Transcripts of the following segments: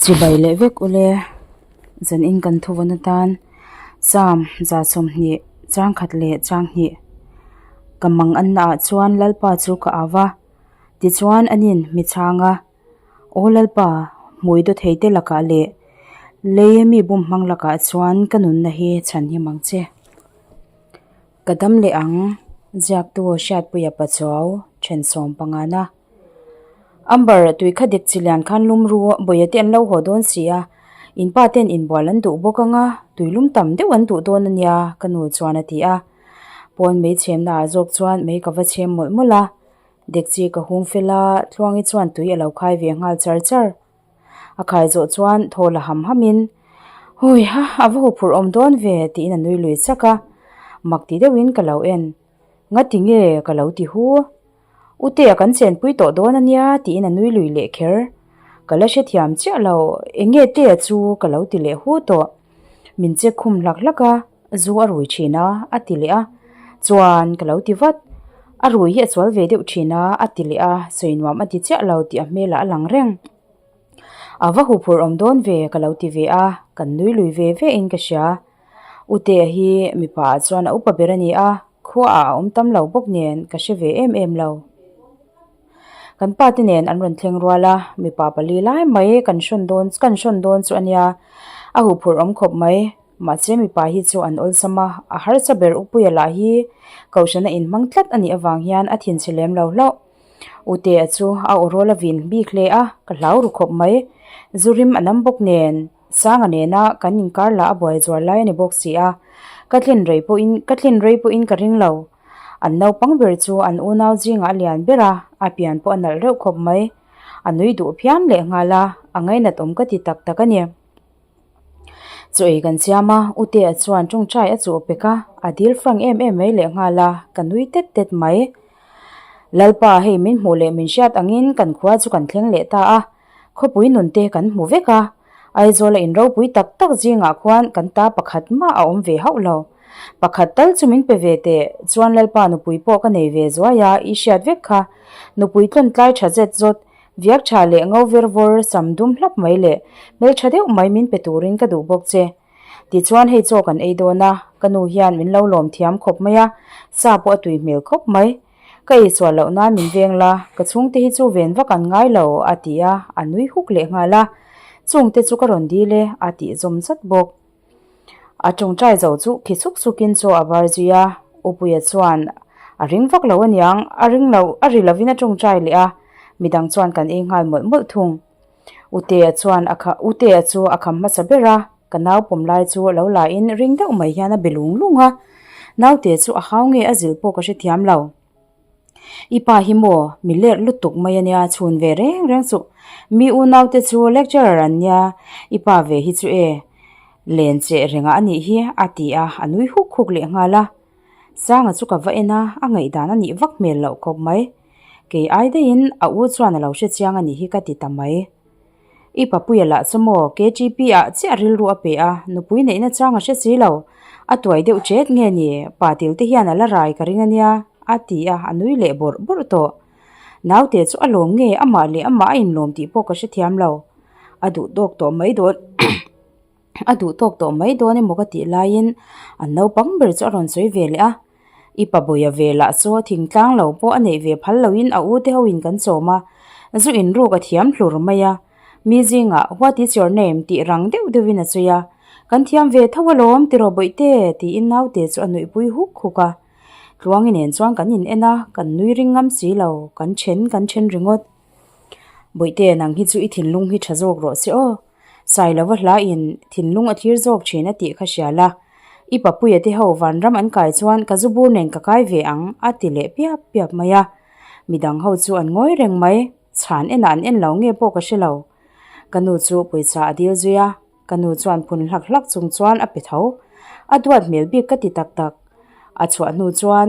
Chibai leh vek ule zan in kan thuvawn atan Psalm 120 chang khat leh chang hnih ka mang anna ah chuan Lalpa chu ka au va tichuan anin mi chhang a Aw Lalpa hmui daw thei te lakah leh lei mi bum hmang lakah chuan ka nunna hi chhan him ang che. Ka dam leh ang, ziaktu Hriatpuia Pachuau, Thensawm pangana. Amber, tui kha dek chi lian khan lum ru, bawia te an lo haw dawn si a, in pa ten inbual an duh bawk anga, tui lum tam deuh an duh dawn a nia, ka nu chuan a ti a. Pawn mei chhemna ah zawk chuan mei ka va chhem mawlh mawlh a, dek chi ka hung fel a, Tluangi chuan tui a lo khai ve nghal char char. A khai zawh chuan thaw la ham ham in, Hui ha, a va huphurh awm dawn ve tiin a nui lui chak a, mak ti deuhin ka lo en. Ngati nge ka lo ti hu? U Tea kan chenpui tawh dawn a nia tiin a nui lui leh kher. Ka la hrethiam chiah lo, eng nge Tea chu ka lo ti leh hu tawh. Min check khum hlak hlak a, zu a rui thin a, a ti leh a. Chuan ka lo ti vat, a rui hi a sual ve deuh thin a, a ti leh a, sawi nuam a ti chiah lo tih a hmelah a lang reng. A va huphurh awm dawn ve ka lo ti ve a, kan nui lui ve ve in ka hria. U Tea hi mipa ah chuan a upa ber a ni a, khua ah a awm tam lo bawk nen ka hre ve em em lo. Kan pa te nen an rawn thleng rual a, mipa pali lai mai kan hrawn dawn kan hrawn dawn chu a nia, a huphurh awm khawp mai. Mahse mipa hi chu an awlsam a, a harsa ber Upuia lah hi Kohhrana inhmang tlat a nih avang hian a thinchhe lem lo hlauh. U Tea chu a aw rawl a vin bik hle a, ka hlau ru khawp mai. Zu rim a nam bawk nen, Sanga nena kan inkar lah a buai zual lai a ni bawk si a, ka tlin rei pawhin ka tlin rei pawhin ka ring lo. An naupang ber chu an unau zingah a lian ber a, a pian pawh a nalh reuh khawp mai. A nui duh phian leh nghal a, a ngainat awm ka ti tak tak a ni. Chaw ei kan siam a, U Tea chuan tawngtai a chuh pek a, a dil frank em em mai leh nghal a, ka nui tet tet mai. Lalpa hei min hmuh leh min hriat angin kan khua chu kan thleng leh ta a, khawpui nun te kan hmu vek a, Aizawl a in ropui tak tak zingah khuan kan ta pakhat mah a awm ve hauh lo. Pakhat tal chu min pe ve teh, chuan Lalpa nupui pawh ka nei ve zuai a, i hriat vek kha, nupui tlawn tlai tha zet zawt, Viak tha leh ngo vir vawr sam dum hlap mai leh hmeltha deuh mai min pe turin ka duh bawk che. Tichuan hei chaw kan ei dawn a, ka nu hian min lo lawm thiam khawp mai a, sa pawh a tui hmel khawp mai. Ka ei sual loh nan min veng la, ka chhungte hi chu ven vak an ngai lo a ti a, a nui huk leh nghal a. Chungte chu ka rawn dil e a tih zawm zat bawk. A tawngtai zo chu khi suk sukin chaw a bar zui a, Upuia chuan a ring vak lo aniang, a ring lo, a ri lovin a tawngtai leh a, midang chuan kan ei nghal mawlh mawlh thung. Utea chuan a kha Utea chu a kham hmasa ber a, ka nau pawm lai chu lo la in ring deuh mai hian a be lung lung a, naute chu a hau nge a zilh pawh ka hrethiam lo. I pa hi maw mi lerh lutuk mai ania chhun ve reng reng chu mi unau te chu lecturer an nia i pa ve hi chu e len cheh rengah a nih hi a ti a a nui huk huk leh nghal a Sanga chu ka va en a a ngaihdan a nih vak hmel loh khawp mai kei ai daihin a u chuan a lo hre chiang a nih hi ka ti ta mai. I papuia lah chu maw KTP ah chiah rilru a pe a, nupui neihna chang a hre si lo. A tuai deuh ṭet nge ni, pa til te hian a la rai ka ring a nia, a ti a, a nui leh bawrh bawrh tawh. Naute chu a lawm nge amah leh amah a inlawm tih pawh ka hrethiam lo. A duh tawk tawh mai dawn a duh tawk tawh mai dawn emaw ka tih laiin an naupang ber chu a rawn sawi ve leh a. I pa bawia ve lah chu thingtlang lo pawh a neih ve phal loin a u te hoin kan chawm a, zu in ruk a thiam hlur mai a. Mi zingah what is your name tih rang deuh deuhin a sawi a, kan thiam ve tho alawm tiraw bawihte tiin naute chu a nuihpui huk huk a. Tluangi nen chuan kan in en a, kan nui ring ngam si lo, kan then kan then ringawt. Bawihte nang hi chu i thinlung hi tha zawk rawh se aw. Sailova hla in thinlung a thlir zawk thin a tih kha hria la. I papuia te ho vanram an kai chuan ka zu bur nen ka kai ve ang a ti leh piap piap mai a. Midang ho chu an ngawi reng mai, chhan enah an en lo nge pawh ka hre lo. Ka nu chu pawisa a dil zui a, ka nu chuan phun hlak hlak chung chuan a pe tho. A duat hmel bik ka ti tak tak. A chhuah hnu chuan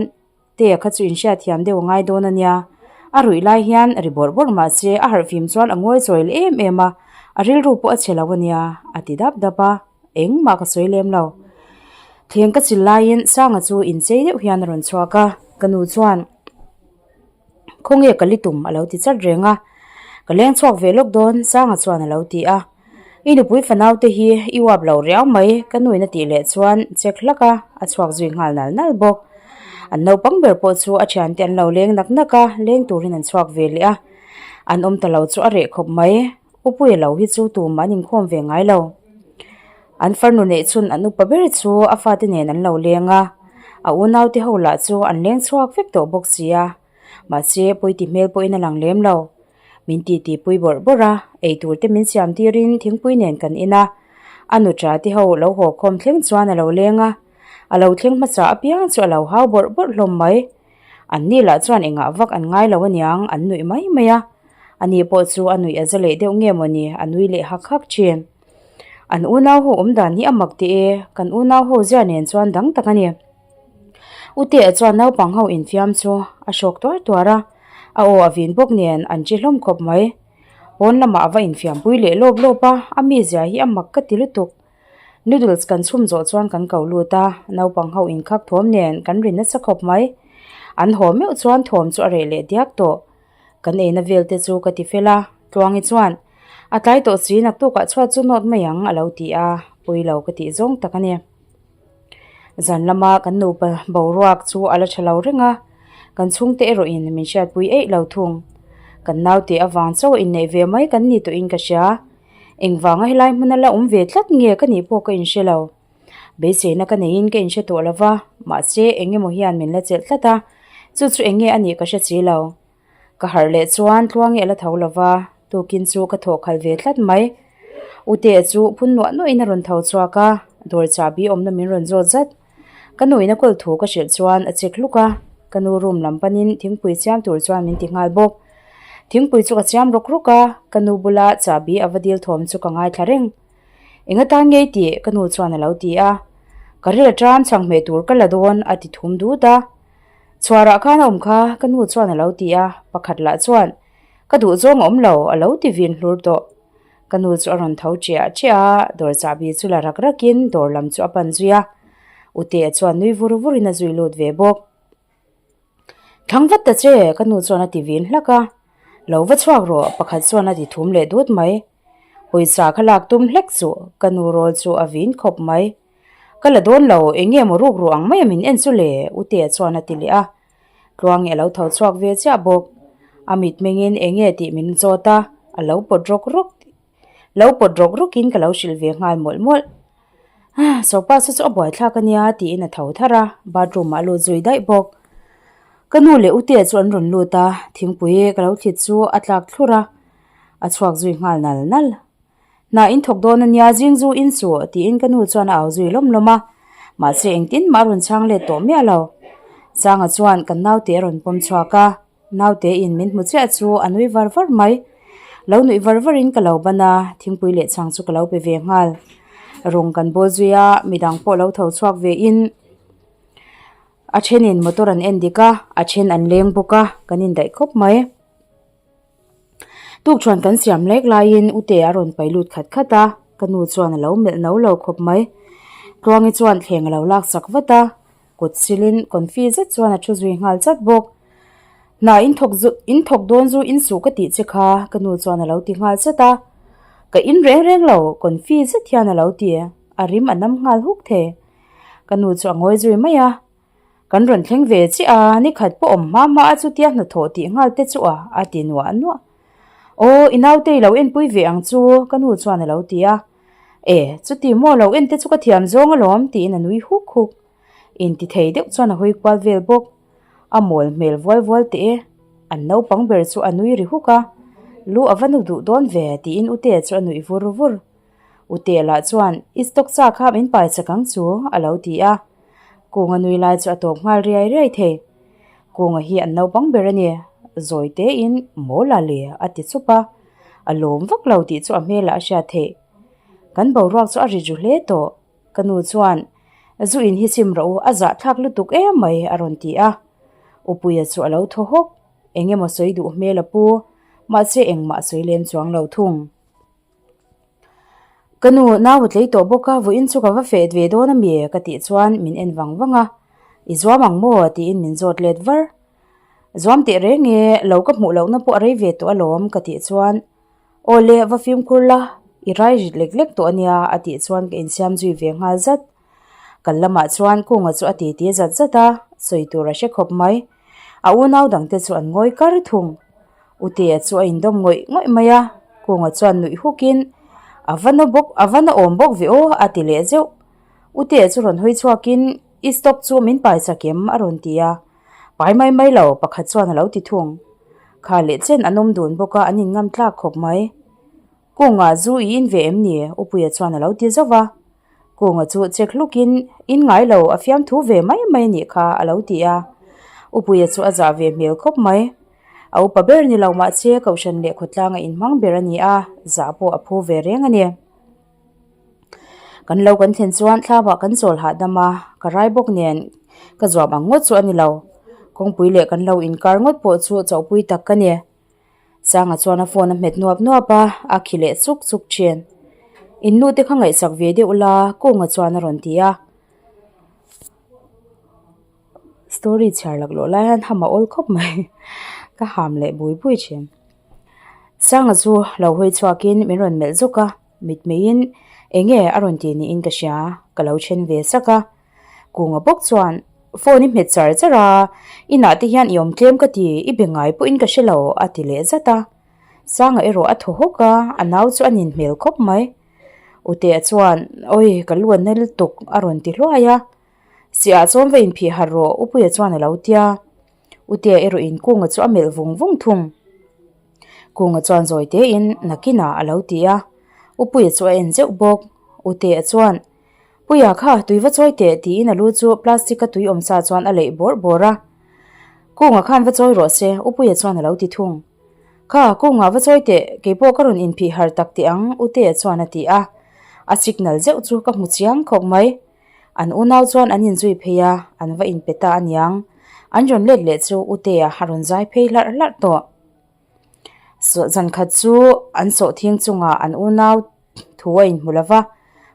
Tea kha chu inhriat thiam deuh a ngai dawn a nia. A ruih lai hian ri bawrh bawrh mah se a harhfim chuan a ngawi chawi leh em em a, a rilru pawh a chhe lo a nia, a ti dap dap a, engmah ka sawi lem lo. Thleng ka chil laiin Sanga chu inchei deuh hian a rawn chhuak a, ka nu chuan Khawnge ka li tum a lo ti chat reng a, ka leng chhuak ve lawk dawn Sanga chuan a lo ti a. I nupui fanau te hi i uap lo riau mai ka nuin a tih leh chuan check hlak a, a chhuak zui nghal nal nal bawk. An naupang ber pawh chu a thiante an lo leng nak nak a, leng turin an chhuak ve leh a. An awm ta lo chu a reh khawp mai. Upuia lo hi chu tumah an inkhawm ve ngai lo. An farnu neih chhun an upa ber chu a fate nen an lo leng a, a unaute ho lah chu an leng chhuak vek tawh bawk si a, mahse pawiti hmel pawhin a lang lem lo. Min titi pui bawrh bawrh a, eitur te min siam tirin thingpui nen kan in a, a nuṭa te ho lo haw khawm thleng chuan a lo leng a, a lo thleng hmasa apiang chu a lo hau bawrh bawrh hlawm mai. An ni lah chuan engah vak an ngai lo aniang an nuih mai mai a, ani pawh chu a nuih a za leh deuh nge mawni a nui leh hak hak thin. An unau ho awm dan hi a mak teh e, kan unau ho zia nen chuan dang tak a ni. Utea chuan naupang ho infiam chu a hrawk tuar tuar a, a aw a vin bawk nen an chi hlawm khawp mai. Pawn lamah a va infiam pui leh lawp lawp a, a mizia hi a mak ka ti lutuk. Noodles kan chhum zawh chuan kan ko lut a, naupang ho inkhak thawm nen kan ri nasa khawp mai. An haw meuh chuan thawm chu a reh leh diak tawh. Kan eina vel te chu ka ti fel a, Tluangi chuan, A tlai tawh si, naktukah chhuat chu nawt mai ang a lo ti a, pui lo ka tih zawng tak a ni. Zan lama kan nupa boruak chu a la tha lo reng a, kan chhungte erawhin min hriatpui eih lo thung. Kan naute avang chauh inneih ve mai kan ni tawhin ka hria. Engvanga helai hmuna la awm ve tlat nge ka nih pawh ka inhre lo. Beiseina ka neiin ka inhre tawh lo va, mahse eng emaw hian min la chelh tlat a, chu chu eng nge a nih ka hre si lo. Ka harh leh chuan Tluangi a la tho lo va, tukin chu ka thawh khalh ve tlat mai. Utea chu phun nuah nuahin a rawn tho chhuak a, dawr chahbi awmna min rawn zawt zat. Ka nuin a kawl thu ka hrilh chuan a chek hluk a, ka nu room lam panin thingpui siam tur chuan min ti nghal bawk. Thingpui chu ka siam rawk rawk a, ka nu bula chahbi a va dil thawm chu ka ngaithla reng. Eng atan ngei tih ka nu chuan a lo ti a, Ka ril atan chhang hmeh tur ka la dawn a ti thum dut a. Chhuarah khan a awm kha ka nu chuan a lo ti a, pakhat lah chuan ka duh zawng a awm lo a lo ti vin hlur tawh. Ka nu chu a rawn tho chiah chiah a, dawr chahbi chu la rak rakin dawr lam chu a pan zui a, Utea chuan nui vur vurin a zui lut ve bawk. Thlang vat ta che ka nu chuan a ti vin hlak a, Lo va chhuak rawh pakhat chuan a ti thum leh dut mai. Pawisa kha lak tum hlek chu ka nu rawl chu a vin khawp mai. Ka la dawn lo, eng nge maw ruk ruh ang mai a min en chu le Utea chuan a ti leh a. Tluangi a lo tho chhuak ve chiah bawk. A mit mengin eng nge tih min zawt a, a lo pawt rawk rawk lo pawt rawk rawkin ka lo hrilh ve nghal mawlh mawlh. Sopa chu chu a buaithlak a nia tiin a tho tharh a, bathroom ah a lut zui daih bawk. Ka nu leh Utea chu an rawn lut a, thingpui ka lo thlit chu a tlak thlurh a, a chhuak zui nghal nal nal. Hna in thawk dawn a nia zing zu in suh tiin ka nu chuan a au zui lawm lawm a, mahse engtin mah a rawn chhang let tawh miah lo. Sanga chuan kan naute a rawn pawm chhuak a, naute in min hmu chiah chu a nui var var mai. Lo nuih var var in ka lo ban a, thingpui leh chhang chu ka lo pe ve nghal. Rawng kan bawl zui a, midang pawh lo tho chhuak ve in a then in motor an en dik a, a then an leng bawk a, kan indaih khawp mai. Tukṭhuan kan siam lek laiin Ute a rawn pai lut khat khat a, ka nu chuan a lo melh no lo khawp mai. Tluangi chuan thleng a lo lak sak vat a, kut silin confi zet chuan a thu zui nghal chat bawk. Hna in thawk zu in thawk dawn zu in suh ka tih che kha ka nu chuan a lo ti nghal chat a, ka in reng reng lo confi zet hian a lo ti, a rim a nam nghal huk thei. Ka nu chu a ngawi zui mai a. Kan rawn thleng ve chiah a, ni khat pawh awm hma hma a chutia hnathawh tih nghal te chu a, a ti nuah nuah. Aw, i naute i lo enpui ve ang chu, ka nu chuan a lo ti a. E, chuti maw lo en te chu ka thiam zawng alawm, tiin a nui huk huk. Inti thei deuh chuan a hawi kual vel bawk. A mawl hmel vual vual teh e. An naupang ber chu a nui ri huk a. Lu a va nu duh dawn ve, tiin Utea chu a nuih vur vur. Utea lah chuan, I stock sa kha min pai chak ang chu, a lo ti a. Kunga nui lai chu a tawp nghal riai riai thei. Kunga hi an naupang ber a ni. Zawi tein, Maw la le, a ti chup a. A lawm vak lo tih chu a hmelah a hriat theih. Kan boruak chu a ri ju hle tawh. Ka nu chuan, Zu in hi chim rawh u, a zahthlak lutuk em mai, a rawn ti a. Upuia chu a lo thaw hawk. Eng emaw sawi duh hmel a pu, mahse engmah a sawi lem chuang lo thung. Ka nu nau a tlei tawh bawk a, vawiin chu ka va feh ve dawn a mi ka tih chuan min en vang vang a, I zuam ang maw? tiin min zawt let var. Zuam teh reng e, lo ka hmuh lohna pawh a rei ve tawh alawm ka tih chuan, Aw le, va fimkhur la, I rai rit lek lek tawh a nia a tih chuan ka insiam zui ve nghal zat. Kal lamah chuan Kunga chu a titi zat zat a, sawi tur a hre khawp mai. A unau dangte chu an ngawi kar thung. Utea chu a indawm ngawih ngawih mai a, Kunga chuan nuih hukin, A va na bawk, a va na awm bawk ve aw a ti leh zeuh. Utea chu rawn hawi chhuakin, I stock chu min pai chak em? a rawn ti a. Pai mai mai lo, pakhat chuan a lo ti thung. Kha leh chen an awm dun bawk a, an inngam tlak khawp mai. Kunga zu i in ve em ni? Upuia chuan a lo ti zauh va. Kunga chu chek hlukin, In ngai lo, a fiamthu ve mai mai a nih kha, a lo ti a. Upuia chu a zah ve hmel khawp mai. A upa ber ni lo mahse Kohhran leh khawtlanga inhmang ber a ni a, zah pawh a phu ve reng a ni. Kan lo kan thlen chuan thlamah kan chawl hahdam a, ka rai bawk nen ka zuam ang ngawt chu a ni lo. Kawngpui leh kan lo inkar ngawt pawh chu chauhpui tak ka ni. Sanga chuan a phone a hmet nuap nuap a, a khi leh chuk chuk thin. In nu te kha ngaihsak ve deuh la, Kunga chuan a rawn ti a. Story chhiar lak loh lai hian ham a awl khawp mai, ka ham leh bui bui thin. Sanga chu lo hawi chhuakin min rawn melh zuk a, mitmeiin eng nge a rawn ti niin ka hria, ka lo then ve sak a. Kunga bawk chuan phone i hmet char char a, inah te hian i awm tlem ka ti, i be ngai pawhin ka hre lo a ti leh zat a. Sanga erawh a thaw hawk a, a nau chu a nin hmel khawp mai. Utea chuan awi ka lu a nel tuk a rawn ti hluai a, Siah chuan va inphih harh rawh Upuia chuan a lo tia. Utea erawh in Kunga chu a melh vung vung thung. Kunga chuan zawi tein nakinah a lo ti a, Upuia chu a en zeuh bawk. Utea chuan Puia kha tui va chawi teh tiin a lu chu plastic a tui awm sa chuan a leih bawrh bawrh a. Kunga khan va chawi rawh se Upuia chuan a lo ti thung. Kha Kunga va chawi teh keipawh ka rawn inphih harh tak teh ang Utea chuan a ti a. A signal zeuh chu ka hmu chiang khawp mai. An unau chuan an inzui phei a, an va inpe ta aniang. An rawn let leh chu Utea a rawn zai phei hlarh hlarh tawh. Zan khat chu an sawhthing chungah an unau thu a inhmu lo va,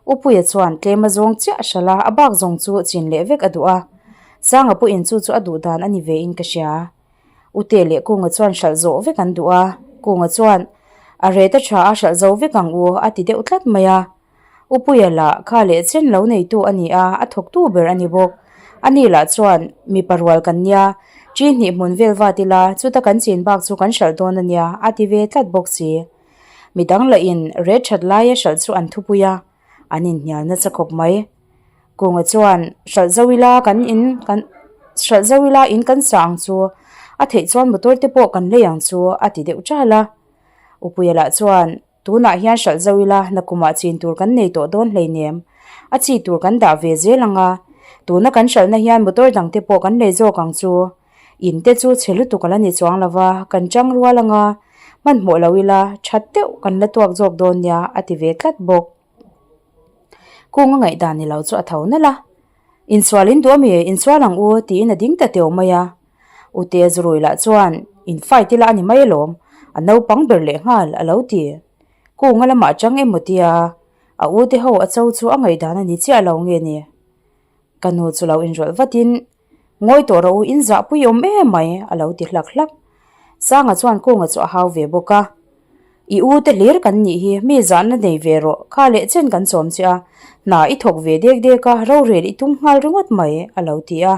Upuia chuan tlem a zawng chiah hralh a, a bak zawng chu chin leh vek a duh a. Sanga pawhin chu chu a duh dan a ni ve in ka hria. Ute leh Kunga chuan hralh zawh vek an duh a, Kunga chuan a ret a tha a hralh zo vek ang u a ti deuh tlat mai a. Upuia lah kha leh chen lo neitu a ni a, a thawktu ber a ni bawk. Ani lah chuan mipa rual kan nia, chi hnih hmun vel vat ila chuta kan chin bak chu kan hralh dawn a nia a ti ve tlat bawk si. Midang lahin ret that laia hralh chu an thupui a, an inhnial nasa khawp mai. Kunga chuan hralh zo ila kan in kan hralh zo ila in kan sa ang chu, a theih chuan motor te pawh kan lei ang chu a ti deuh ṭal a. Upuia lah chuan Tunah hian hralh zo ila nakumah chin tur kan nei tawh dawn hleinem. A chi tur kan dah ve zel ang a, tuna kan hralhna hian motor dangte pawh kan lei zawk ang chu. In te chu chhe lutuk a la ni chuang lo va, kan chang rual ang a, hmanhmawh lo ila that deuh kan la tuak zawk dawn nia a ti ve tlat bawk. Kung a ngaihdan ni lo chu a tho nalh a, Insual in duh ami? Insual ang u tiin a ding ta teu mai a. Ute Zurui lah chuan in fight ila a ni mai alawm, a naupang ber leh nghal a lo ti. Kunga lamah chang emaw tia a ute ho a cho chu a ngaihdan a ni chiah lo nge ni? Ka nu chu lo inrawlh vatin Ngawi tawh rawh u, in zahpui awm em mai a lo ti hlak hlak. Sanga chuan Kunga chu a hau ve bawk a. I u te hlir kan nih hi, mi zahna nei ve rawh, kha leh chen kan chawm che a, hna i thawk ve dek dek a, rorel i tum nghal ringawt mai a lo ti a.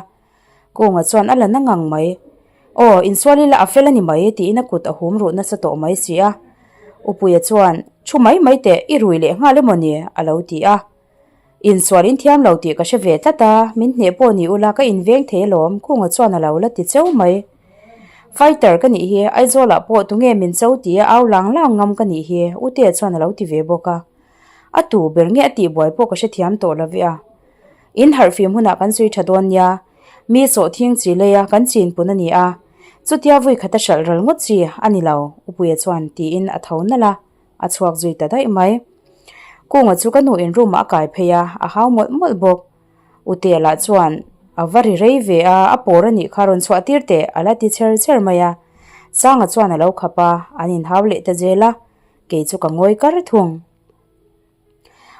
Kunga chuan a la na ngang mai. Aw, insual ila a fel a ni mai tiin a kut a hum ruh nasa tawh mai si a. Upuia chuan, Thu mai mai teh, i rui leh nghal emaw ni? a lo ti a. Insual in thiam lo tih ka hre ve tlat a, min hneh pawh ni ula ka inveng thei alawm, Kunga chuan a lo la ti cheu mai. Fighter ka nih hi, Aizawlah pawh tunge min cho ti a au lang lang ngam ka nih hi, Utea chuan a lo ti ve bawk a. A tu ber nge a tihbuai pawh ka hrethiam tawh lo ve a. In harhfim hunah kan sawi tha dawn nia, mi sawhthing chi leia kan chinpun a ni a, chutia vui khata hralh ral ngawt chi a ni lo, Upuia chuan tiin a tho nalh a, a chhuak zui ta daih mai. Kunga chu ka nu in room ah a kai phei a, a hau mawlh mawlh bawk. Utea lah chuan a va ri rei ve a, a pawr a nih kha rawn chhuah tir teh a la ti chher chher mai a. Sanga chuan a lo khap a, an inhau leh ta zel a, kei chu ka ngawi kar thung.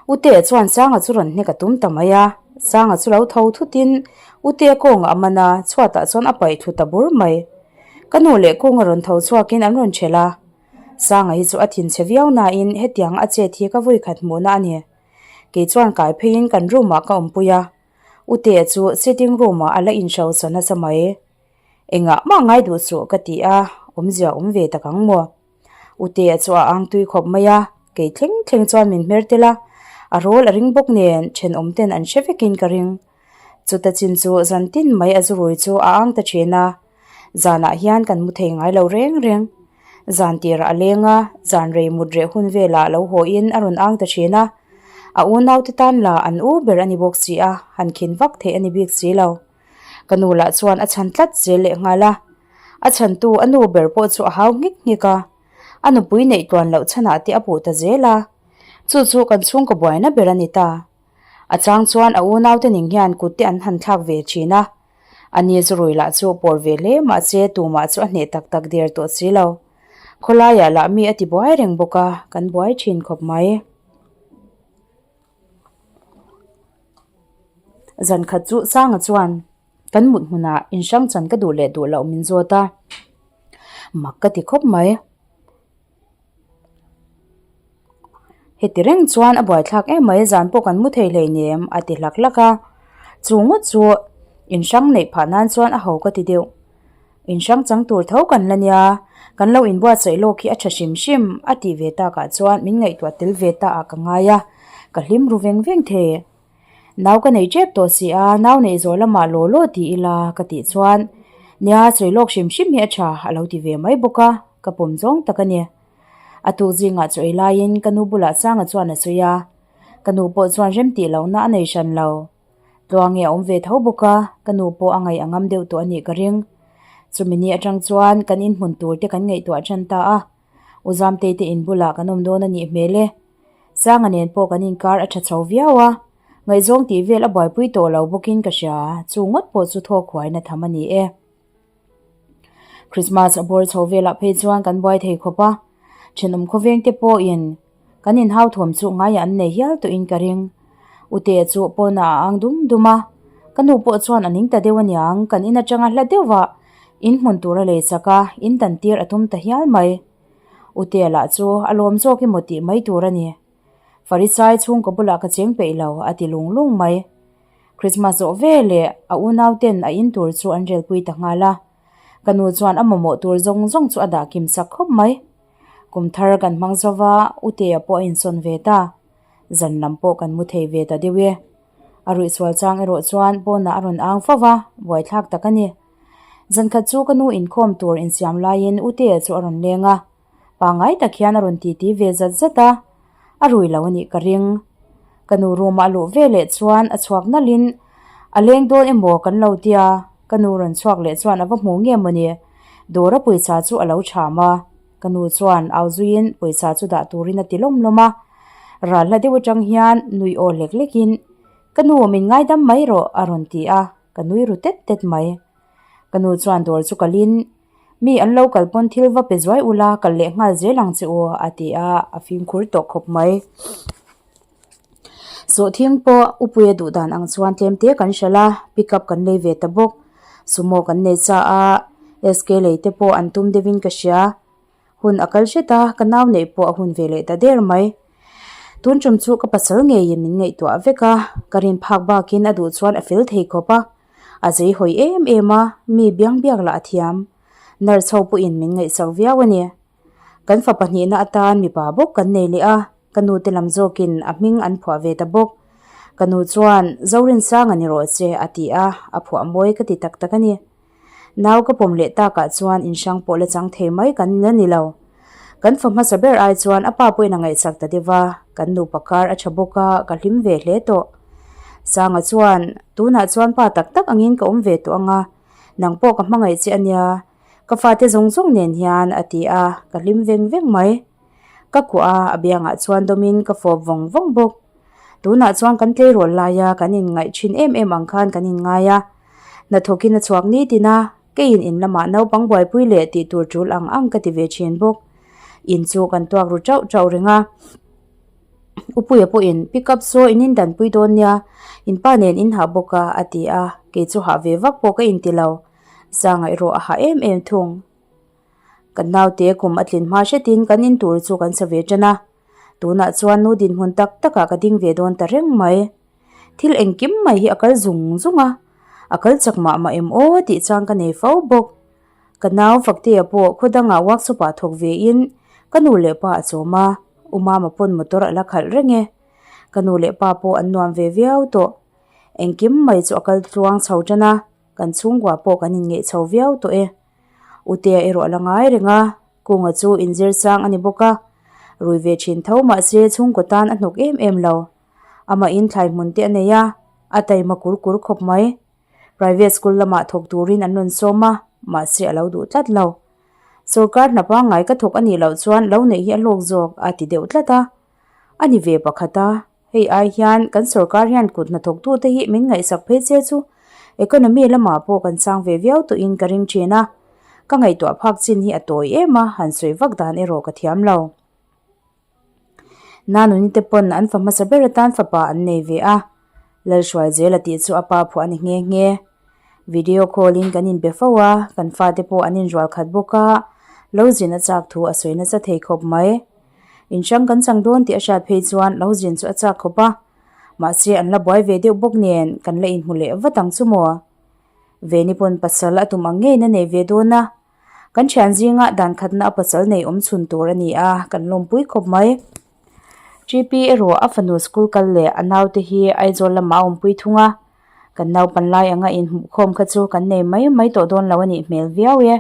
Utea chuan Sanga chu rawn hnek a tum ta mai a, Sanga chu lo tho thutin Utea kawngah a man a, chhuatah chuan a paih thlu ta bur mai. Ka nu leh kunga rawn tho chhuakin an rawn ṭhelh a. Sanga hi chu a thinchhe viau nain hetiang a chet hi ka vawikhat hmuhna a ni. Kei chuan kai pheiin kan room ah ka awmpui a, Utea chu sitting room ah a la inhrosa nasa mai. Engah mah ngai duh suh ka ti a, awmzia awm ve tak ang maw? Utea chu a ang tui khawp mai a, kei thleng thleng chuan min hmer tel a, a rawl a ring bawk nen thenawm ten an hre vekin ka ring. Chuta chin chu zan tin mai a zurui chu a ang ta thin a, zanah hian kan mu thei ngai lo reng reng. Zan tirah a leng a, zan rei mut reh hun velah lo haw in a rawn ang ta thin a, a unaute tan lah an u ber a ni bawk si a, han khin vak theih a ni bik si lo. Ka nu lah chuan a chhan tlat zel leh nghal a, a chhantu a nu ber pawh chu a hau nghek nghek a, a nupui neih tluan loh chhanah te a puh ta zel a, chu chu kan chhungkaw buaina ber a ni ta. A chang chuan a unaute ning hian kut te an han thlak ve thin a, ani zurui lah chu pawr ve hle mahse tumah chu a hneh tak tak der tawh si lo. Khawlaiah lah mi a ti buai reng bawk a, kan buai thin khawp mai. Zan khat chu Sanga chuan kan mut hmunah inhrang chan ka duh leh duh loh min zawt a, mak ka ti khawp mai. Heti reng chuan a buaithlak em mai zan pawh kan mu thei hleinem a ti hlak hlak a, chu ngawt chu inhrang neih phah nan chuan a ho ka ti deuh. Inhrang chang tur tho kan la nia, kan lo inbuatsaih lawk hi a tha hrim hrim a tih ve takah chuan min ngaihtuah tel ve ta ah ka ngai a, ka hlim ru veng veng thei. Nau ka nei tep tawh si a, nau neih zawh lamah law law ti ila ka tih chuan nia sawi lawk hrim hrim hi a tha a lo ti ve mai bawk a, ka pawm zawng tak a ni. A tuk zingah chaw ei laiin ka nu bulah Sanga chuan a sawi a, ka nu pawh chuan rem tih lohna a nei hran lo. Tluange a awm ve tho bawk a, ka nu pawh a ngaih a ngam deuh tawh a nih ka ring. Chumi ni atang chuan kan inhmun tur te kan ngaihtuah tan ta a, U Zamtei te in bulah kan awm dawn a nih hmel e. Sanga nen pawh kan inkar a tha chho viau a, ngaihzawng tih vel a buaipui tawh lo bawkin ka hria, chu ngawt pawh chu thawk huaina tham a ni e. Christmas a bawr chho velah phei chuan kan buai thei khawp a, thenawm khawveng te pawhin kan inhau thawm chu ngaiah an nei hial tawhin ka ring. Utea chu pawnah a ang dum dum a, ka nu pawh chuan a ning ta deuh aniang kan in atanga hla deuhah in hmun tur a lei chak a, in dan tir a tum ta hial mai. Utea lah chu a lawm zawk emaw tih mai tur a ni. Farisai chhungkaw bulah ka cheng peih lo a ti lung lung mai. Christmas zawh ve leh a unau ten a in tur chu an relpui ta nghal a. Ka nu chuan a mamawh tur zawng zawng chu a dah kim sak khawp mai. Kum thar kan hmang zo va, Utea pawh a insawn ve ta. Zan lam pawh kan mu thei ve ta deuh e. A ruihsual chang erawh chuan pawnah a rawn ang fo va, buaithlak tak a ni. Zan khat chu ka nu inkhawm tur insiam laiin Utea chu a rawn leng a. Pangngai tak hian a rawn titi ve zat zat a, a rui lo a nih ka ring. Ka nu room ah a luh ve leh chuan a chhuak nalhin a leng dawn emaw kan lo tia, ka nu rawn chhuak leh chuan a va hmu nge mawni, dawra pawisa chu a lo cham a, ka nu chuan au zuiin pawisa chu dah turin a ti lawm lawm a, ral hla deuh atang hian nui aw lek lekin ka nu min ngaidam mai rawh a rawn ti a, ka nui ru tet tet mai. Ka nu chuan dawr chu kalin Mi an lo kal pawn thil va pe zuai ula kal leh nghal zel ang che u a ti a, a fimkhur tawh khawp mai. Sawhthing pawh Upuia duh dan ang chuan tlem te kan hralh a, pick up kan lei ve ta bawk. Sumo kan nei sa a, SK lei te pawh an tum deuhin ka hria. Hun a kal hret a, ka nau neih pawh a hun ve leh ta der mai. Tun tum chu ka pasal ngeiin min ngaihtuah vek a, ka rin phak bakin a duh chuan a fel thei khawp a. A zei hawi em em a, mi biang biak lah a thiam. Nurse ho pawhin min ngaihsak viau a ni. Kan fa pahnihna atan mipa bawk kan nei leh a, ka nu te lam zawkin a hming an phuah ve ta bawk. Ka nu chuan, Zorinsanga ni rawh che a ti a, a phuah mawi ka ti tak tak a ni. Nau ka pawm leh takah chuan inhrang pawh la chang thei mai kan la ni lo. Kan fa hmasa ber ai chuan a pa pawhin a ngaihsak ta deuh a, kan nupa kar a tha bawk a, ka hlim ve hle tawh. Sanga chuan, Tunah chuan pa tak tak angin ka awm ve tawh ang a, nang pawh ka hmangaih che a nia, ka fate zawng zawng nen hian a ti a, ka hlim veng veng mai. Ka kuah a, a biangah chuan dawmin ka fawp vawng vawng bawk. Tunah chuan kan tleirawl laia kan inngaih thin em em ang khan kan inngai a, hnathawkin a chhuak nitin a, keiin in lamah naupang buaipui leh tih tur tul ang ang ka ti ve thin bawk. In chu kan tuak ru tauh tauh reng a. Upuia pawhin pick up saw in indanpui dawn nia, in pa nen in hah bawk a a ti a, kei chu hah ve vak pawh ka inti lo. Sangaih erawh a hah em em thung. Kan naute kum a tlin hma hretin kan in tur chu kan sa ve tan a. Tunah chuan nu dinhmun tak takah ka ding ve dawn ta reng mai. Thil engkim mai hi a kal zung zung a, a kal chak mah mah em aw tih chang ka nei fo bawk. Ka nau Faktea pawh khaw dangah workshop ah thawk ve in ka nu leh pa a chawm a, U Mama pawn motor a la khalh reng e. Ka nu leh pa pawh an nuam ve viau tawh. Engkim mai chu a kal tluang chho tan a, kan chhungkua pawh kan inngeih chho viau tawh e. Utea erawh a la ngai reng a, Kunga chu inzir chang a ni bawk a, rui ve thin tho mahse chhungkaw tan a hnawk em em lo. Amahin thlai hmun te a nei a, a taima kur kur khawp mai. Private school lamah thawk turin an rawn sawm a, mahse a lo duh tlat lo. Sorkar hna pangngai ka thawk a nih loh chuan lo neih hi a hlawk zawk a ti deuh tlat a. A ni ve pakhat a, hei ai hian kan sorkar hian kut hnathawktute hi min ngaihsak phei che chu economy lamah pawh kan sang ve viau tawhin ka ring thin a. Ka ngaihtuah phak chin hi a tawi em a, han sawi vak dan erawh ka thiam lo. Nanuni te pawn an fa hmasa ber atan fapa an nei ve a, Lalhruaizela tih chu a pa phuah a ni nghe nghe. Video call in kan inbe fo a, kan fate pawh an inrual khat bawk a, lo zin a chak thu a sawi nasa thei khawp mai. In hrang kan chang dawn tih a hriat phei chuan lo zin chu a chak khawp a, mahse an la buai ve deuh bawk nen kan la inhmu leh vat ang chu maw. Veni pawn pasal a tum ang ngeiin a nei ve dawn a. Kan thian zinga dan khatna a pasal nei awm chhun tur a ni a, kan lawmpui khawp mai. TP erawh a fanu school kal leh a naute hi Aizawl lamah a awmpui thung a, kan naupan lai anga inhmuhkhawm kha chu kan nei mai mai tawh dawn lo a nih hmel viau e.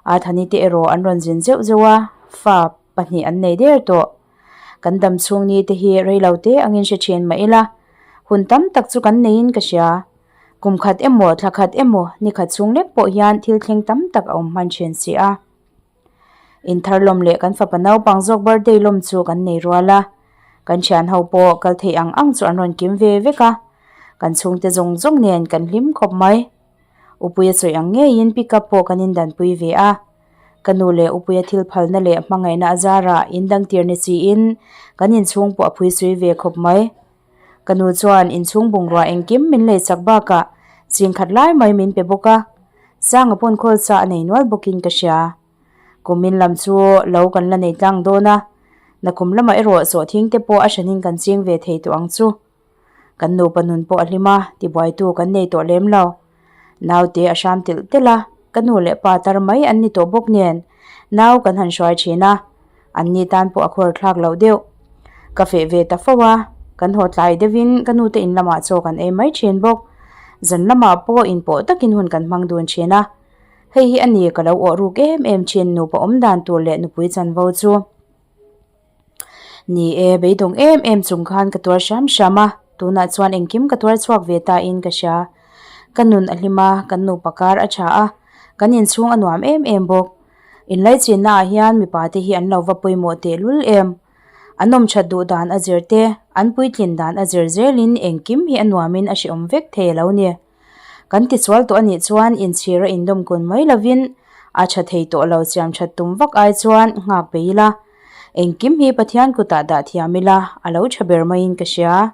Athani te erawh an rawn zin zeuh zeuh a, fa pahnih an nei der tawh. Kan dam chhung ni te hi rei lo te angin hre thin mah ila, hun tam tak chu kan neiin ka hria. Kum khat emaw, thla khat emaw, ni khat chhung lek pawh hian thil thleng tam tak a awm hman thin si a. Inthar lawm leh kan fapa naupang zawk birthday lawm chu kan nei rual a. Kan thian ho pawh kal theih ang ang chu an rawn kim ve vek a. Kan chhungte zawng zawng nen kan hlim khawp mai. Upuia sawi ang ngeiin pick up pawh kan indanpui ve a. Ka nu leh Upuia thil phalna leh hmangaihna a zarah indangtir ni siin kan inchhung pawh a phuisui ve khawp mai. Ka nu chuan inchhung bungrua engkim min leisak bakah ching khat lai mai min pe bawk a, Sanga pawn khawl sa a nei nual bawkin ka hria. Kumin lam chu lo kan la nei tlang dawn a, nakum lamah erawh sawhthing te pawh a hranin kan ching ve thei tawh ang chu. Kan nupa nun pawh a hlim a, tibuaitu kan nei tawh lem lo. Naute a hram telh telh a, ka nu leh pa tar mai an ni tawh bawk nen nau kan han hruai thin a, an ni tan pawh a khawr thlak loh deuh. Ka feh ve ta fo a, kan haw tlai deuhin ka nute in lamah chaw kan ei mai thin bawk. Zan lamah pawh inpawh takin hun kan hmang dun thin a, hei hi a ni ka lo awh ruk em em thin nupa awm dan tur leh nupui chanvo chu. Ni e, beidawng em em chung khan ka tuar hram hram a, tunah chuan engkim ka tuar chhuak ve ta in ka hria. Ka nun a hlim a, kan nupa kar a tha a, kan inchhung a nuam em em bawk. Inlaichinna ah hian mipa te hi an lo va pawimawh tehlul em. An awm that duh dan a zir te, an puitlin dan a zir zelin engkim hi a nuamin a hrehawm vek thei a lo ni. Kan tichual tawh a nih chuan inchhir a indawm kun mai lovin a tha thei tawh lo siam that tum vak ai chuan nghak pe ila. Engkim hi Pathian kutah dah thiam ila a lo tha ber maiin ka hria.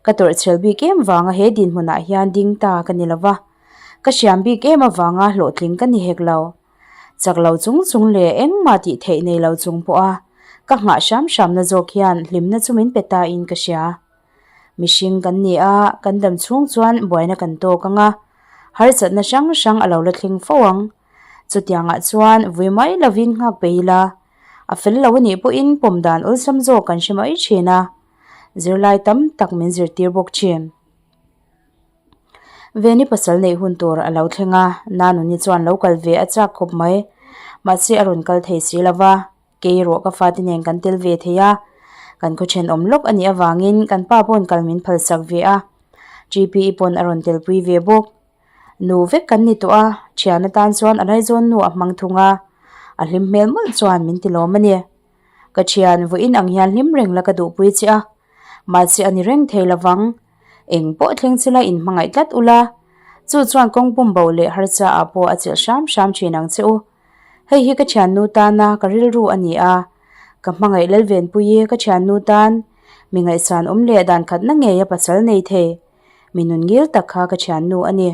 Ka tawrhchhel bik em vanga he dinhmunah hian ding ta ka ni lova. Ka hriam bik em avanga hlawhtling ka ni hek lo. Chak lo chung chung leh engmah tih theih nei lo chung pawha ka nghah hram hramna zawk hian hlimna chu min pe ta in ka hria. Mihring kan ni a, kan dam chhung chuan buaina kan tawk ang a, harsatna hrang hrang a lo la thleng fo ang. Chutiangah chuan vui mai lovin nghak pe ila, a fel lo a nih pawhin pawm dan awlsam zawk kan hre mai thin a, zirlai tam tak min zirtir bawk thin. Veni pasal neih hun tur a lo thleng a, Nanuni chuan lo kal ve a chak khawp mai, mahse a rawn kal thei si lova. Kei erawh ka fate nen kan tel ve thei a, kan khaw thenawm lawk a nih avangin kan pa pawn kal min phalsak ve a, GPE pawn a rawn telpui ve bawk. Nu vek kan ni tawh a, thian atan chuan a laizawn nu a hmang thung a, a hlim hmel mawlh chuan min ti lawm a ni. Ka thian vawiin ang hian hlim reng la ka duhpui che a, mahse a ni reng thei lovang. Eng pawh thleng chila inhmangaih tlat ula, chu chuan kawng pum bo leh harsa ah pawh a chelh hram hram thin ang che u. Hei hi ka thiannu tana ka rilru a ni a, ka hmangaih Lalvenpuii ka thiannu tan mi ngaihsan awm leh dan khatna ngeia pasal nei thei, mi nun ngil tak kha ka thiannu a ni.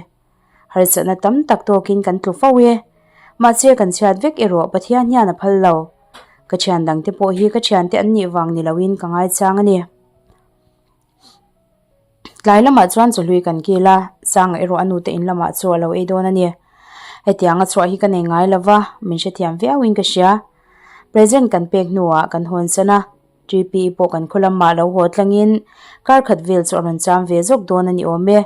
Harsatna tam tak tawkin kan tlu fo e. Mahse kan chhiat vek erawh Pathian hian a phal lo. Ka thian dangte pawh hi ka thiante an nih vang ni loin ka ngaichang a ni. Tlai lamah chuan chawhlui kan kil a, Sanga erawh a nute in lamah chu a lo ei dawn a ni. Hetiang a chhuah hi ka nei ngai lo va, min hrethiam viauin ka hria. Present kan pek hnuah kan hawn san a, TPE pawh kan khaw lamah lo haw tlangin kar khat vel chu a rawn cham ve zawk dawn a ni awm e.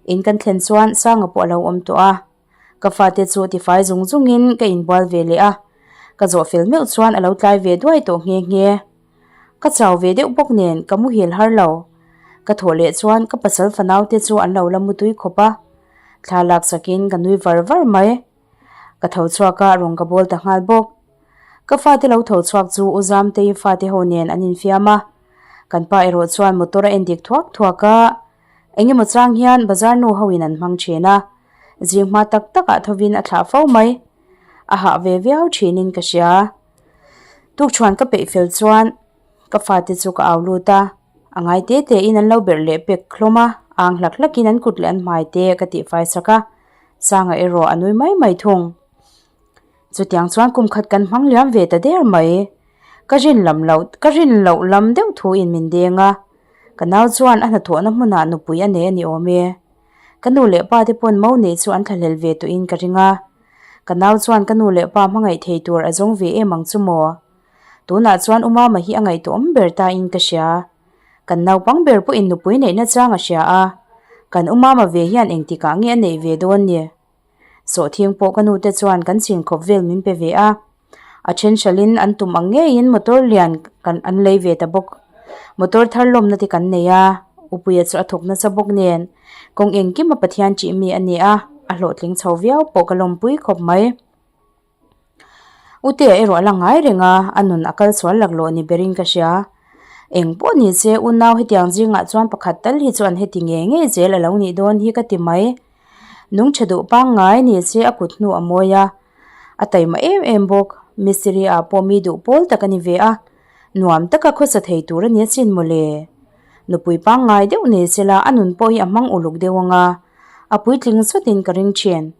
In kan thlen chuan Sanga pawh a lo awm tawh a, ka fate chu tifai zung zungin ka inbual ve leh a, ka zawh fel meuh chuan a lo tlai ve duai tawh nghe nghe. Ka chau ve deuh bawk nen ka muhil har lo. Ka thawh leh chuan ka pasal fanau te chu an lo la mutui khawp a, thla lak sakin ka nui var var mai. Ka tho chhuak a, rawn ka bawl ta nghal bawk. Ka fate lo tho chhuak chu U Zamtei fate ho nen an infiam a, kan pa erawh chuan motor a en dik thuak thuak a, engemaw chang hian bazar nu ho in an hmang thin a, zing hma tak tak ah thovin a thlah fo mai. A hah ve viau thin in ka hria. Tukchhuan ka peih fel chuan ka fate chu ka au lut a, a ngai te te in an lo berh leh pek hlawm a, ang hlak hlak in an kut leh an hmai te ka tihfai sak a, Sanga erawh a nui mai mai thung. Chutiang chuan kum khat kan hmang liam ve ta der mai. Ka rin lam loh ka rin loh lam deuh thu in min deng a, ka nau chuan a hnathawhna hmunah nupui a nei a ni awm e. Ka nu leh pa te pawn mo nei chu an thlahlel ve tawh in ka ring a, ka nau chuan ka nu leh pa hmangaih thei tur a zawng ve em ang chu maw? Tunah chuan u Mama hi a ngaihtuahawm ber ta in ka hria. Kan naupang ber pawhin nupui neihna chang a hria a, kan u Mama ve hian engtikah nge a neih ve dawn ni? Sawhthing pawh ka nute chuan kan chin khawp vel min pe ve a, a then hralhin an tum ang ngeiin motor lian kan an lei ve ta bawk. Motor thar lawmna te kan nei a, Upuia chu a thawk nasa bawk nen kawng engkima Pathian tih mi a ni a, a hlawhtling chho viau pawh ka lawmpui khawp mai. Utea erawh a la ngai reng a, a nun a kal sual laklawh ni berin ka hria. Eng pawh ni se unau hetiang zingah chuan pakhat tal hi chu an heti ngei ngei zel a lo nih dawn hi ka ti mai. Nung tha duh pangngai ni se a kut hnu a mawi a, a taima em em bawk. Mistiri ah pawh mi duh pawl tak a ni ve a, nuam taka khawsa thei tur a ni asin mawle. Nupui pangngai deuh ni sela a nun pawh hi a hmang uluk deuh ang a, a puitling sawtin ka ring thin.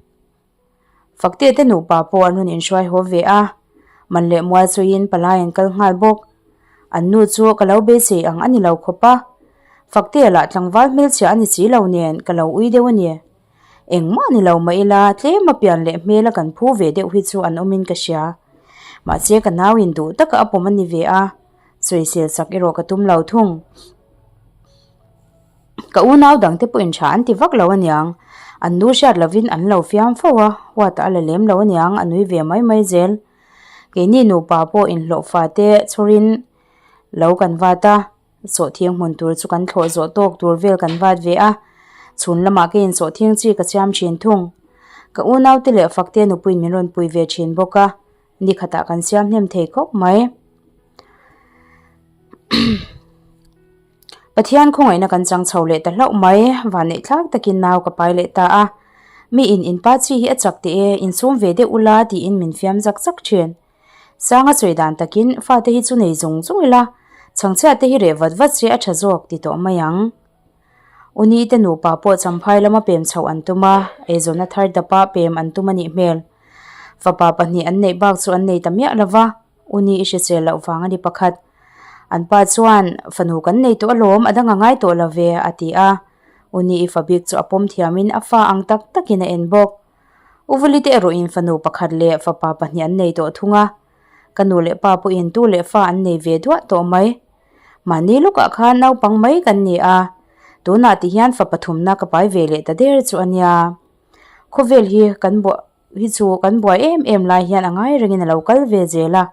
Fakte te nupa pawh an rawn inhruai haw ve a, man leh mual sawiin palai an kal nghal bawk. An nu chu ka lo beisei ang a ni lo khawp a, Fakte lah tlangval hmelchhia a ni si lo nen ka lo ui deuh a ni. Engmah ni lo mah ila tlem a pian leh hmel a kan phu ve deuh hi chu an awmin ka hria. Mahse ka nau in duh taka a pawm a ni ve a, sawisel sak erawh ka tum lo thung. Ka unau dangte pawhin tha an ti vak lo aniang, an nu hriat lovin an lo fiam fo a, huatah a la lem lo aniang a nui ve mai mai zel. Keini nupa pawh inhlawh fate chhawrin lo kan vat a, sawhthing hmun tur chu kan thlawh zawh tawk tur vel kan vat ve a, chhun lamah keiin sawhthing chi ka siam thin thung. Ka unaute leh Fakte nupuiin min rawn pui ve thin bawk a, ni khatah kan siam hnem thei khawp mai. Pathian khawngaihna kan chang chho leh ta hlauh mai, vanneih thlak takin nau ka pai leh ta a. Mi in inpa chi hi a chak teh e, insum ve deuh ula tiin min fiam zak zak thin. Sanga sawi dan takin fate hi chu nei zung zung ila, chhangchhiat te hi reh vat vat se a tha zawk ti tawh mai ang. Uni te nupa pawh champhai lama pem chhoh an tum a, eizawnna thar dapa pem an tum a nih hmel. Fapa pahnih an neih bak chu an nei ta miah lova. U ni i hrisel loh vang a ni pakhat. An pa chuan, Fanu kan nei tawh alawm, a dang a ngai tawh lo ve, a ti a. U ni i fa bik chu a pawm thiamin a fa ang tak takin a en bawk. U Vuli te erawhin fanu pakhat leh fapa pahnih an nei tawh thung a. Ka nu leh pa pawhin tu leh fa an nei ve duah tawh mai. Mahni lukah khan naupang mai kan ni a, tunah ti hian fa pathumna ka pai ve leh ta der chu a nia. Khawvel hi kan buah. hi chu kan buai em em lai hian a ngai rengin a lo kal ve zel a,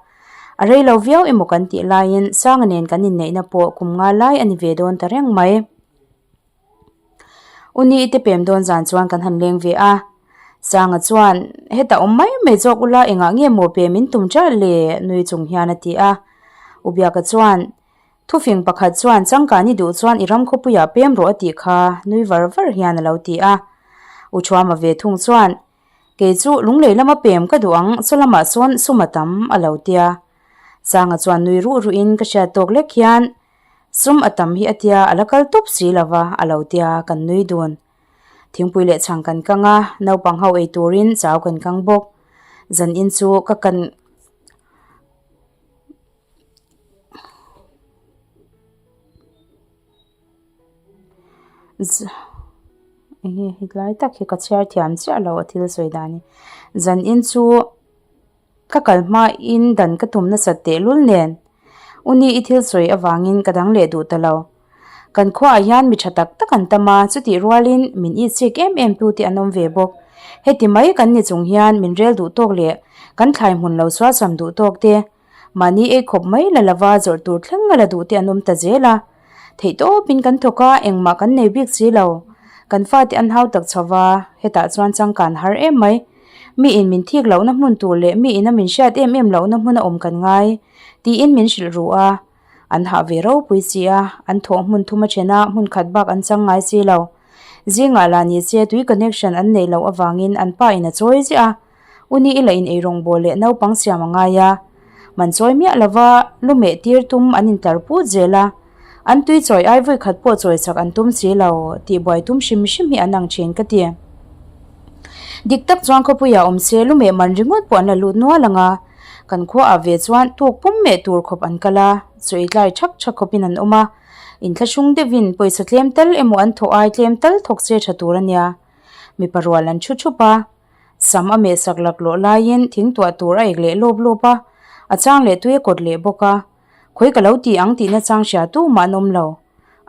a rei lo viau emaw kan tih laiin Sanga nen kan inneihna pawh kum nga lai a ni ve dawn ta reng mai. U ni te pem dawn zan chuan kan han leng ve a, Sanga chuan hetah awm mai mai zawk ula engah nge maw pe min tum ṭalh le nui chung hian a ti a, U Biaka chuan Thufing pakhat chuan changkan i duh chuan i ram khawpuiah pem rawh a tih kha nui var var hian a lo ti a. U Thuama ve thung chuan, Kei chu lunglei lama pem ka duh ang, saw lamah sawn sum a tam a lo tia. Sanga chuan nui ruh ruhin ka hriat tawk lek hian, Sum a tam hi a tia a la kal tawp si lova a lo tia kan nui dun. Thingpui leh chhang kan kang a, naupang ho ei turin chau kan kang bawk. Zanin chu ka kan enge hetlai tak hi ka chhiar thiam chiah lo a thil sawi dan hi zanin chu ka kal hmain dan ka tum nasat tehlul nen u ni i thil sawi avangin ka dang leh duh ta lo kan khuaah hian mi tha tak tak an tam a chutih rualin min itsik em em tu te an awm ve bawk heti mai kan ni chung hian min rel duh tawk leh kan thlai hmun lo sualsam duh tawk te. Mahni ei khawp mai la lova zawrh tur thleng a la duh te an awm ta zel a. Theih tawpin kan thawk a, engmah kan nei bik si lo. Kan fate an hau tak chho va, hetah chuan changkan har em mai. Mi in min thik lohna hmun tur leh mi ina min hriat em em lohna hmun a awm kan ngai, tiin min hrilh ru a. An hah ve ropui si a, an thawh hmun thum a then a, hmun khat bak an chang ngai si lo. Zingah lah ni se tui connection an neih loh avangin an pa in a chawi ziah a. U ni ila in eirawngbawl leh naupang siam a ngai a, man chawi miah lova lu meh tir tum an intlar put zel a, an tui chawi ai vawi khat pawh chawi chak an tum si lo tih buai tum hrim hrim hi an ang thin ka ti. Dik tak chuan khawpuiah awm se lu meh man ringawt pawh an la lut nual ang a, kan khuaah ve chuan tuk pum meh tur khawp an kal a, chawi tlai thak thak khawpin an awm a, inthlahrung deuhin pawisa tlem tal emaw an thawh ai tlem tal thawk se tha tur a nia. Mipa rual an thu thup a. Sam a meh sak laklawh laiin thing tuah tur a ek leh lawp lawp a, a chang leh tui a kawt leh bawk a. Khawi ka lo ti ang tihna chang hria tu mah an awm lo.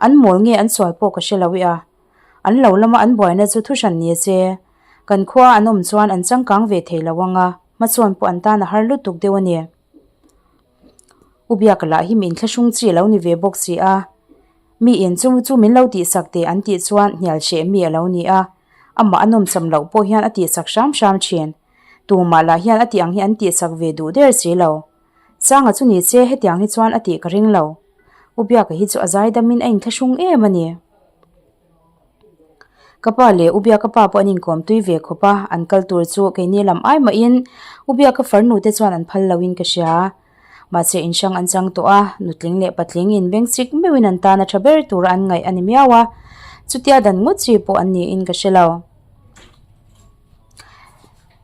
An mawl nge an sual pawh ka hre lo i a. An lo lama an buaina chu thuhran ni se. Kan khua an awm chuan an changkang ve thei lo ang a, hmasawn pawh an tan a har lutuk deuh a ni. U Biaka lah hi min thlahrung chi a lo ni ve bawk si a. Mi in chu chu min lo tihsak teh an tih chuan hnial hreh mi a lo ni a. Amah a nawmcham loh pawh hian a tihsak hram hram thin. Tumah lah hian a tih ang hi an tihsak ve duh der si lo. Sanga chu ni se hetiang hi chuan a tih ka ring lo. U Biaka hi chu a zaidamin a inthlahrung em a ni. Ka pa leh U Biaka pa pawh an inkawm tui ve khawp a, an kal tur chu keini lam ai mahin U Biaka farnu te chuan an phal loin ka hria. Mahse inhrang an chang tawh a, nutling leh patling in beng chik meuhin an tan a tha ber tura an ngaih a ni miau a, chutia dan ngawt chi pawh an niin ka hre lo.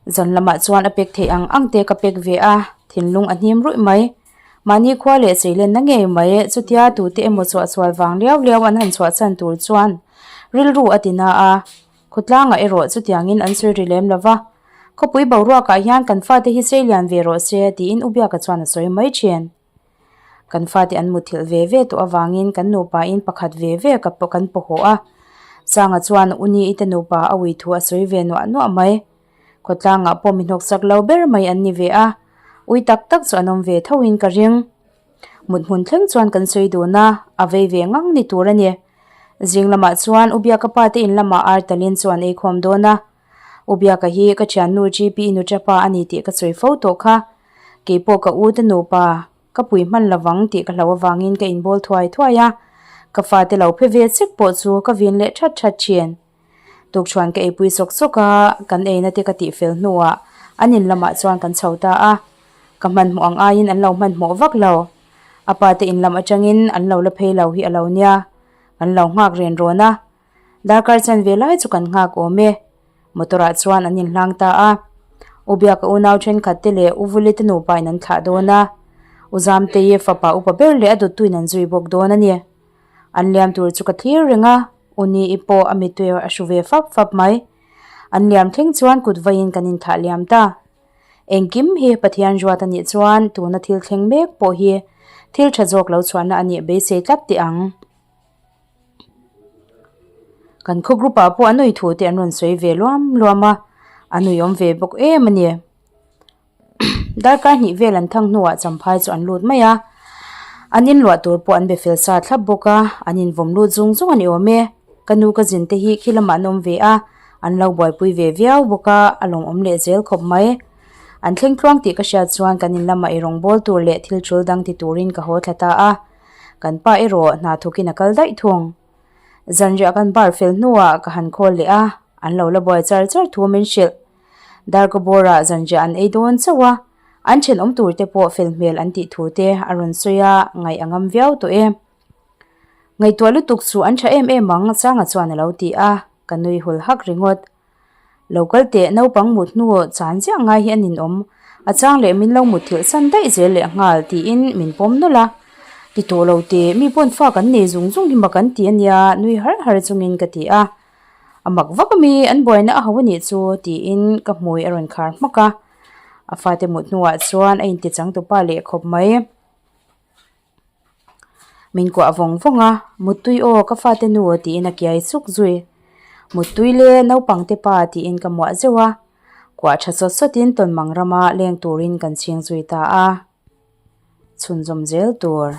Zan lamah chuan a pek theih ang ang te ka pek ve a, thinlung a hnim ruih mai. Mahni khua leh cheilenna ngei mai chutia tute emaw chhuahchhual vang liau liau an han chhuahchhan tur chuan rilru a ti na a, khawtlangah erawh chutiangin an sawi ri lem lo va. Khawpui boruakah hian kan fate hi sei lian ve rawh se tiin U Biaka chuan a sawi mai thin. Kan fate an muthilh ve ve tawh avangin kan nupain pakhat ve ve ka kan pawhawh a. Sanga chuan U Ni-i te nupa a ui thu a sawi ve nuah nuah mai. Khawtlangah pawh mi hnawksak lo ber mai an ni ve a, ui tak tak chu an awm ve thoin ka ring. Mut hmun thleng chuan kan sawi dun a, a vei ve ngang ni tur a ni. Zing lamah chuan U Biaka pa te in lamah ar talin chu an eikhawm dawn a. U Biaka hi ka thiannu GP Nuṭapa a ni tih ka sawi fo tawh kha. Keipawh ka u te nupa ka pui hman lovang tih ka hlau avangin ka inbawl thuai thuai a, ka fate lo phe ve chek pawh chu ka vin leh that that thin. Tukṭhuan ka eipui sawk sawk a, kan eina te ka tihfel hnuah an in lamah chuan kan chho ta a, ka hmanhmawh ang aiin an lo hmanhmawh vak lo. A pa te in lam aṭangin an lo la phei lo hi a lo nia, kan lo nghak ren rawn a. Darkar chanve lai chu kan nghak awm e. Motor ah chuan an inhlang ta a. U Biaka unau thenkhat te leh U Vuli te nupa in an thlah dawn a. U Zamtei fapa upa ber leh a dawttu in an zui bawk dawn a ni. An liam tur chu ka thlir reng a, U Ni-i pawh a mittui a hru ve fap fap mai. An liam thleng chuan kut vaiin kan inthlah liam ta. Engkim hi Pathian ruat a nih chuan tuna thil thleng mek pawh hi thil tha zawk lo chhuahna a nih beisei tlat teh ang. Kan khaw group ah pawh an ui thu te an rawn sawi ve luam luam a, an ui awm ve bawk em a ni. Darkar hnih vel an thang hnuah champhai chu an lut mai a, an inluah tur pawh an be fel sa thlap bawk a, an invawm lut zung zung a ni awm e. Ka nu ka zin te hi khi lamah an awm ve a, an lo buaipui ve viau bawk a, a lawmawm leh zel khawp mai. An thleng tluang tih ka hriat chuan kan in lamah eirawng bawl tur leh thil tul dang ti turin ka haw thla ta a. Kan pa erawh hna thawkin a kal daih thung. Zanriah kan bar fel hnuah ka han khawl leh a, an lo la buai char char thu min hrilh. Darkaw bawrah zanriah an ei dawn chauh a, an thenawm tur te pawh fel hmel an tih thu te a rawn sawi a, ngaih a ngam viau tawh e. Ngaihtuah lutuk chu an tha em em ang, Changa chuan a lo ti a, ka nui hul hak ringawt. Lo kal teh, naupang mut hnu chan ziah ngai hi a ninawm. A chang leh min lo mutthilh san daih zel leh nghal tiin min pawm nawlh a. Ti tawh lo teh, mi pawn fa kan nei zung zung hi mak an ti a nia, nui har har chungin ka ti a. A mak vak ami, an buaina a ho a nih chu tiin ka hmui a rawn khar hmak a. A fate mut hnuah chuan a inti changtupa leh khawp mai. Min kuah vawng vawng a, Muttui aw ka fate nu tiin a kiai suk zui. Muttui le naupang te pa tiin ka muah zeuh a, kuah tha sawt sawtin tawnmang rama leng turin kan chhing zui ta a. Chhunzawm zel tur.